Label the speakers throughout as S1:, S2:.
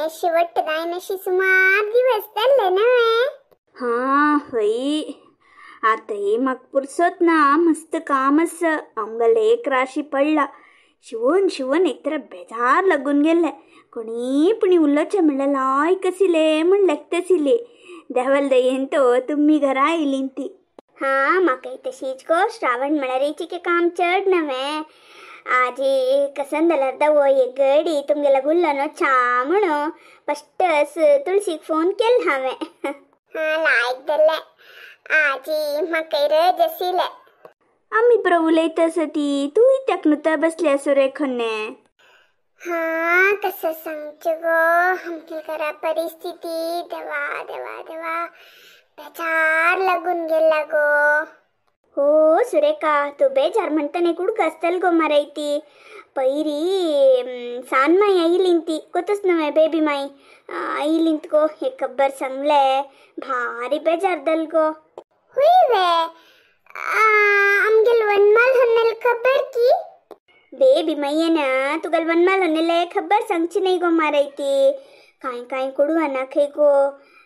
S1: अशी वट्ट जायनाशी सुमार दिवस जाल्ले नवे.
S2: हां हय आतां म्हाका पुरसोत ना, मस्त काम आसा. आमगेलें एक राशी पडला, शिवून शिवून एक तर बेजार लागून गेल्ले. कोणी पुणी उलोवचें म्हणल्यार लायक आशिल्लें म्हूण लेखताशिल्ली. देवल दयेन तो तुमी घरा आयली ती. हां म्हाकाय तशीच गो, श्रावण म्हळ्यार चिके काम चड नवें. आजी कसन जाल्यार दावो एक गडी तुमगेल्या गुल्लो च्या म्हणून फस्टच तुळशीक फोन केलो हांवें.
S1: हां लायक जालें. आजी म्हाका रज आशिल्लें.
S2: आमी पुरो उलयता आसा ती, तूं कित्याक नुता बसल्या सुरेखन्ने?
S1: हां कसं सांगचें गो, आमगे घरा परिस्थिती देवा देवा देवा बेजार लागून गेला गो.
S2: हो सुरेखा तूं बेजार म्हणटना एक उडको आसतलो गो माराय ती. पयरी सान माई आयली ती, कोतच न्हय बेबी माई आयली गो, एक खबर सांगले भारी बेजार जाल गो.
S1: हुय वे आमगेल वनमाल हन्नेल खबर की?
S2: बेबी माईयेन तुगेल वनमाल हन्नेले खबर सांगची न्हय गो माराय ती. कांय कांय कोडू ना खंय गो,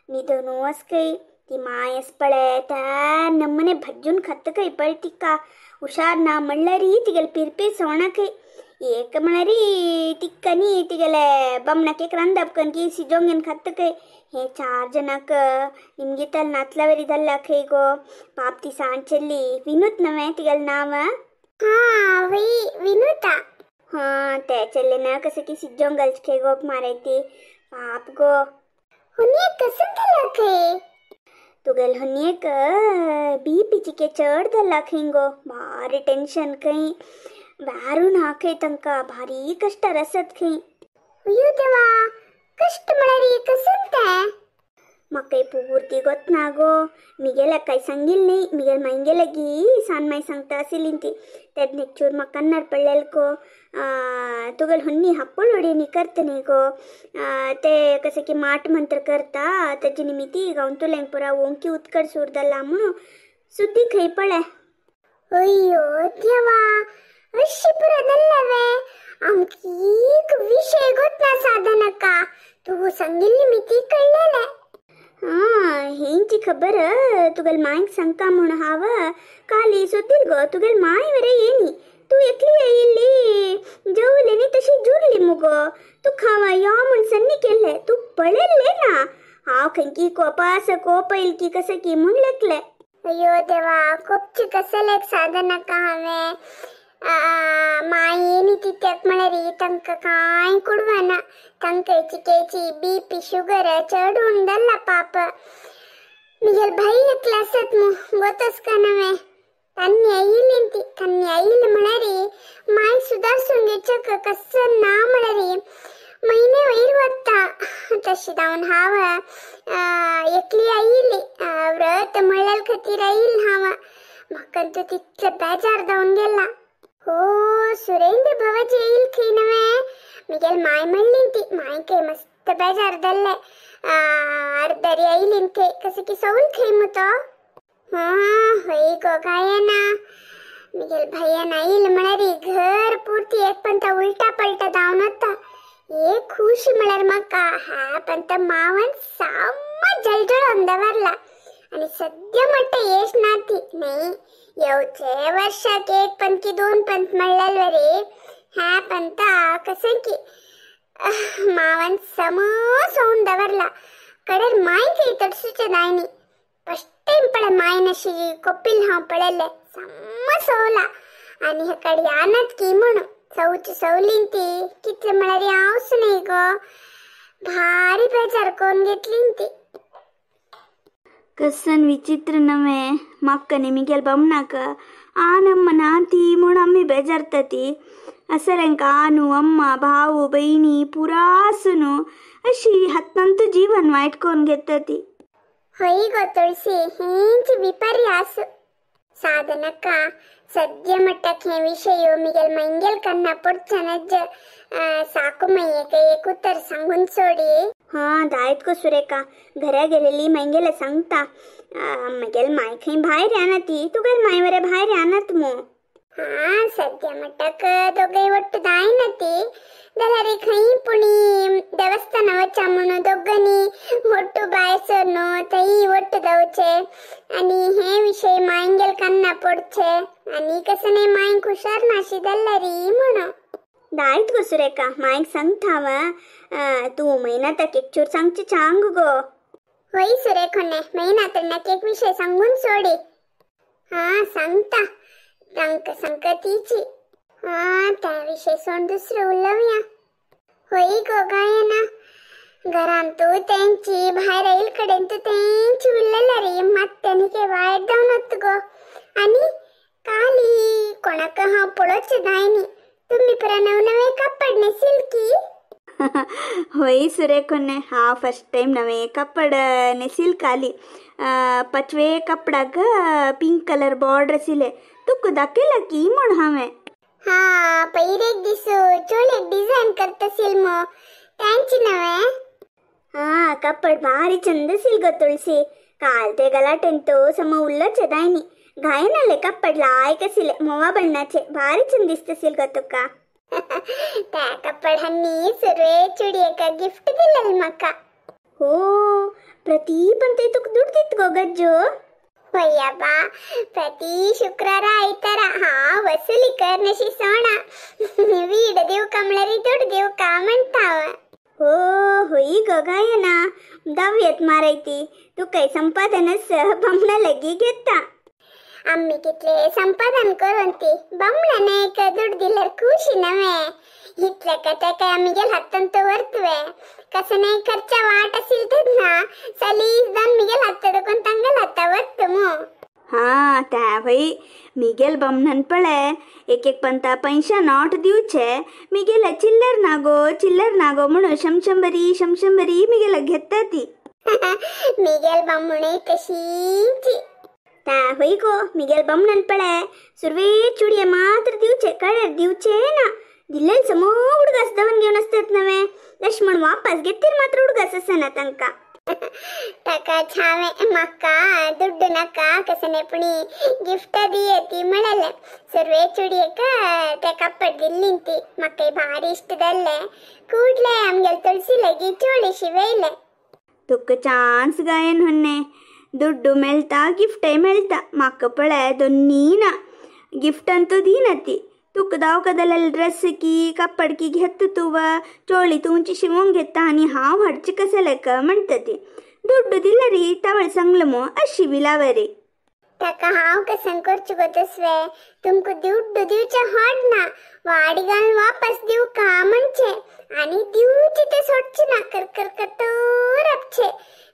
S2: न्हिदोनू आस खंय. ती माय आस पळय त्या नमने भज्जून खात खंय पळय तिका, हुशार ना म्हणल्यार तिगेले पिरपीर सवणा खंय. एक म्हळ्यार तिका न्ही तिगेले बामणाक एक रांदप कन्न की शिजोवन घेवन खात खंय. हे चार जणांक निमगितल नातलावरी जाल्ला खंय गो. पाप ती सांज चेल्ली विनूत नवें तिगेलें नांव.
S1: हां वय विनुता.
S2: हां ते चेल्ले ना कसं की शिजोवन घालचे खंय गो माराय ती पाप गो.
S1: हुनी कसं केलं खंय?
S2: तुगेल हुनयेक बीपी चिके चड जाल्ला खंय गो, भारी टेंशन खंय, वारू ना खंय तांकां, भारी कश्टार आसत खंय.
S1: अयो देवा कश्ट म्हळ्यार कसं तें?
S2: म्हाकाय पुर्ती गोतना गो, मिगेल्या काय सांगिल्लें न्ही, मिगेल मांयगेलेगी सान माय सांगता आशिल्ली ती. तेन्ना एक चूर म्हाका कान्नार पडलेलो गो. तुगेल हुन्नी हाप्पळ वडीनी करता न्ही गो, ते कसं की माट मंत्र करता तेजे निमिती गांवतुल्यांक पुरा ओंकी उदकड सूर जाला म्हणून सुद्दी खंय पळय.
S1: अय्यो देवा अशी पुरा जाल्ला वे? आमकां एक विशय गोतना साधनाका, तूं सांगिल्ली मिती कळ्ळेलें.
S2: हां हेंची खबर तुगेल मांयक सांगता म्हूण हांव काली सोदील गो. तुगेल मांय वरे येनी, तूं एकली आयिल्ली जेवली न्ही तशी जुरली मुगो. तुका हांव यो म्हूण सन्नी केल्लें, तूं पळयल्लें ना. हांव खंयकी कोपा आसा कोप येयल की कसं की म्हूण लेखलें.
S1: अय्यो देवा कोपची कसलें एक साधनाका हांवें. माय येनी तित्याक म्हळ्यार तांकां कांय कुडवना, तांकां चिकेची बीपी शुगर चड उण जाल्ला पाप. मिगेल भाई एकलो आसत मू गोतोस का नवें, तान्नी आयिल्ली ती. तान्नी आयिल्ली म्हळ्यार माय सुदारसून घेवचें कसं ना म्हळ्यार म्हयने वयर वता. तशें जावन हांव एकली आयिल्ली, व्रत म्हणल्यार खातीर आयिल्लें हांव. म्हाका तर तितलें बेजार जावन गेला. हो सुरेंद्र भावाजी येईल खंय नवें, मिगेल माय म्हणली ती. माय खंय मस्त बेजार जाल्लें. अर्दरी आयली खंय कसं की सवल खंय मू तो. हां हय गो गायना, मिगेल भैयान आयल म्हळ्यार घर पुर्ती एक पंता उलटा पलटा जावन वता. एक खुशी म्हळ्यार म्हाका ह्या पंता मावन साम जळजळोन दवरला. आनी सद्या म्हणटा येश ना ती न्ही, येवचे वर्षाक एक पंत की दोन पंत म्हणल्यार वरी ह्या पंता कसं की मावन समस होवन दवरला. कडेर माय खंय तडसूचें जायनी. फस्ट टायम पळय मायन अशी कोपील हांव पळयलें, साम सवला. आनी हे कडेन यानत की म्हणून सवची सवलीन ती कितले म्हळ्यार हांवच न्ही गो, भारी बेजार करून घेतली ती.
S2: कसन विचित्र नवें, म्हाका न्ही मिगेल बामणाक आन अम्मा ना ती म्हूण आमी बेजारता ती. असलेंका आनू अम्मा भाऊ बहिणी पुरा आसून अशी हातांत जीवन वायट करून घेता ती.
S1: हय गो तुळशी हेंच विपर्यास. साधनका सद्य मट्टक हे विषय मिगेल मैंगेल कन्ना पुढच्यानच साकू मय्येक एक उत्तर सांगून सोडी.
S2: हां दायत गो सुरेखा, घरा गेलेली मैंगेला सांगता. मगेल माय खंय भायर येना ती, तुगेल माय वरे भायर येनात मू.
S1: हां सद्या मट्टक दोगय ಒಟ್ಟು जायना ती, जाल्यार खंय पुणी देवस्थाना वचा म्हणून दोगांनी ಒಟ್ಟು ಬಾಯಸನ್ನು ತೈ ಒಟ್ಟು ದವಚೆ आणि हे विषय मायंगेल कान्ना पडचे आणि कसं नाही मायंग हुशार नाशिदल्ला री म्हणून.
S2: दायत गो सुरेखा, मायक सांगताव तू महिना तक एक चूर सांगची चांग गो.
S1: होय सुरेखोने, महिना तर एक विषय सांगून सोडी. हा सांगता तांक सांगतीची. हा त्या विषय सोड दुसरं उलोवया. होय गो गायना, घरान तू त्यांची बाहेर येईल कडेन तू त्यांची उरलेला रे मात्यानी काही वायट जावन वता गो. आनी काली कोणाक हांव पळोवचें जायनी, तुमी परा नवे नवे कपड नेसील की?
S2: होय सुरेखोने, हांव फस्ट टायम नवे कपड नेसील काली. पचवे कपडाक पिंक कलर बॉर्डर आशिल्ले, तुका दाखयला की म्हूण हांवें.
S1: हा पयर एक दीस चोळयेक डिझायन करताशील मग त्यांची नवे.
S2: हा कपड भारी चंद आशिल गो तुळसी, काल ते गलाटेन तो सम उल्लोचे दायनी घायनाले कपड लायक आशिल्ले, म्होंवा बण्णाचे भारी चंद दिसतशील गो तुका.
S1: त्या कपडांनी सुरवे चुडयेक गिफ्ट दिलेल म्हाका.
S2: हो प्रति पण ते तुका दुड दित गो गज्जो.
S1: होय बा, प्रति शुक्रारा आयतारा हा वसुली करनशी सोणा वीड दिवका म्हळ्यार दुड दिवका म्हणटा हांव.
S2: हो होई गो गायना, दावयत मारायती तुका संपादनच बामणा लगी घेता.
S1: आम्ही कितले संपादन करून ती बामणाने एक दुड दिल्यार खुशी नव्हे. इतले का त्या काय आम्ही गेल हातान तो वरतवे कसं नाही खर्चा वाट असेल तर ना सलीस दोन मिगेल हात कोण तांगेल हाता वरत मग.
S2: हा त्या भाई मिगेल बामणान पळे एक एक पंता पैशा not दिवचे, मिगेला चिल्लर नागो चिल्लर नागो म्हणून शमशंबरी शमशंबरी मिगेला घेता ती.
S1: मिगेल बामणे तशीची.
S2: त्या होय गो मिगेल बामणान पळे सुरवे चुडये मात्र दिवचे, कळ्यार दिवचे ना. दिल्लेल समो उडगास दवन घेवन असतात नवे, लक्ष्मण वापस घेतील मात्र उडगास आसना तांकां.
S1: ताका छावे म्हाका दुड्डू नाका कसं नाही पुणी गिफ्ट दियती म्हळेलें. सुरवे चुडयेक ते कपड दिल्ली ती म्हाका भारी इश्ट जाल्ले. ಕೂಡ್ಲೆ आमगेल तुळसी लगी चोळीशी वेयले.
S2: तुका चान्स गायन होन्ने, दुड्डू मेळटा गिफ्टय मेळटा, म्हाका पळय दोन्ही ना, गिफ्ट अंतू दिना ती. तुका दावका जाल्यार ड्रेस की कपड की घेता तूं चोळी तुमची शिवूंक घेता आनी हांव हाडची कशें लेक म्हणटा ती. दुड्डू दिल्यार तवळ सांगलो मो अशी बी लावरी.
S1: ताका हांव कसं करचें गो तसवे, तुमकां दुड्डू दिवचें हाड ना, वाडी घालून वापस दिवका म्हणचें आनी दिवचें तें सोडचें ना, कर कर कर राबचें.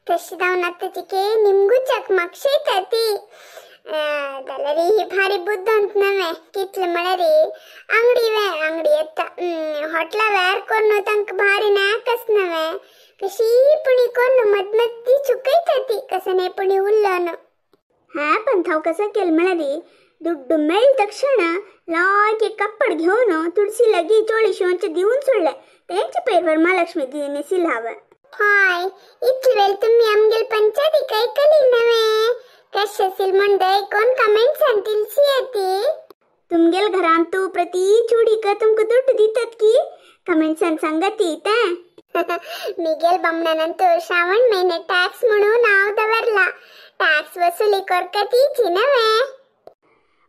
S1: तशें जावन आतां तिके निमगुच्याक मागशेता ती. जाल्यार ही भारी बुद्दंत नवे कितले म्हळ्यार आंगडी वे आंगडी येता हॉटला वेर करून तांकां भारी नाकच नवे, कशी पुणी करून मदमद्दी चुकयता ती कसं नाही पुणी उरलो न्हू.
S2: हा पण हांव कसं केलें म्हळ्यार दुड्डू मेळ तक्षण लायक एक कपड घेवन तुळसी लगी चोळी शिवचे दिवन सोडले, तेंचे पेरवर महालक्ष्मी नेसील हांव.
S1: हय इतले वेळ तुमी आमगेल पंचायती ऐकली नवे, कशें आसील म्हूण कोण कमेंट्सान तिलसी येती.
S2: तुमगेल घरांत तूं प्रति चुडीक तुमकां दुड्ड दितात की कमेंट्सान सांगती तें.
S1: मिगेल बामणान श्रावण महिने टॅक्स म्हणून नाव दवरला, टॅक्स वसुली करका तीची नवे.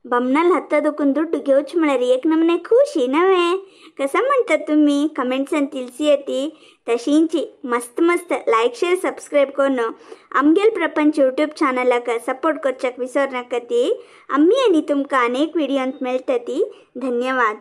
S2: बामणाल हातादोकून दुड्डू घेवच म्हळ्यार एक नमने खुशी नवे. कसं म्हणतात तुम्ही कमेंट्सान तिलसी येती. तशींची मस्त मस्त लायक शेअर सबस्क्राईब करून आमगेल प्रपंच यूट्यूब चॅनलाक सपोर्ट करच्याक विसर नाका ती. आम्ही आनी तुमकां अनेक व्हिडियोंत मेळटा ती. धन्यवाद.